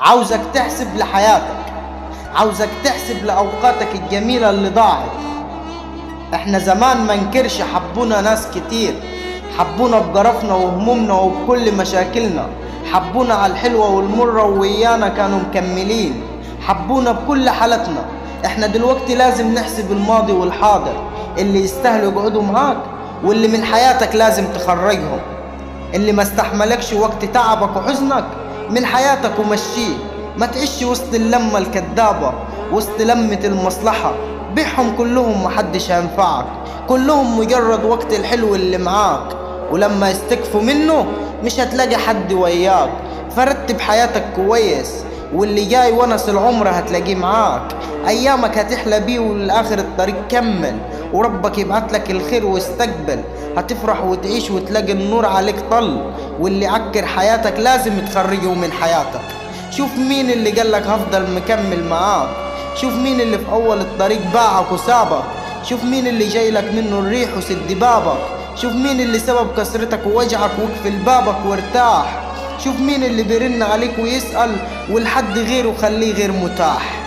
عاوزك تحسب لحياتك، عاوزك تحسب لأوقاتك الجميلة اللي ضاعت. احنا زمان ما نكرش حبونا ناس كتير، حبونا بجرفنا وهمومنا وبكل مشاكلنا، حبونا على الحلوة والمرة ويانا كانوا مكملين، حبونا بكل حالتنا. احنا دلوقتي لازم نحسب الماضي والحاضر، اللي يستاهلوا يقعدوا معاك واللي من حياتك لازم تخرجهم، اللي ما استحملكش وقت تعبك وحزنك من حياتك ومشيه. ما تعيش وسط اللمة الكدابة، وسط لمة المصلحة، بيعهم كلهم محدش هينفعك، كلهم مجرد وقت الحلو اللي معاك، ولما يستكفوا منه مش هتلاقي حد وياك. فرتب حياتك كويس، واللي جاي ونس العمر هتلاقيه معاك، ايامك هتحلى بيه ولآخر الطريق كمل، وربك يبعتلك الخير واستقبل. هتفرح وتعيش وتلاقي النور عليك طل، واللي عكر حياتك لازم تخرجه من حياتك. شوف مين اللي قالك هفضل مكمل معاك، شوف مين اللي في اول الطريق باعك وسابك، شوف مين اللي جايلك منه الريح وسد بابك، شوف مين اللي سبب كسرتك ووجعك وقفل بابك وارتاح، شوف مين اللي بيرن عليك ويسأل والحد غيره خليه غير متاح.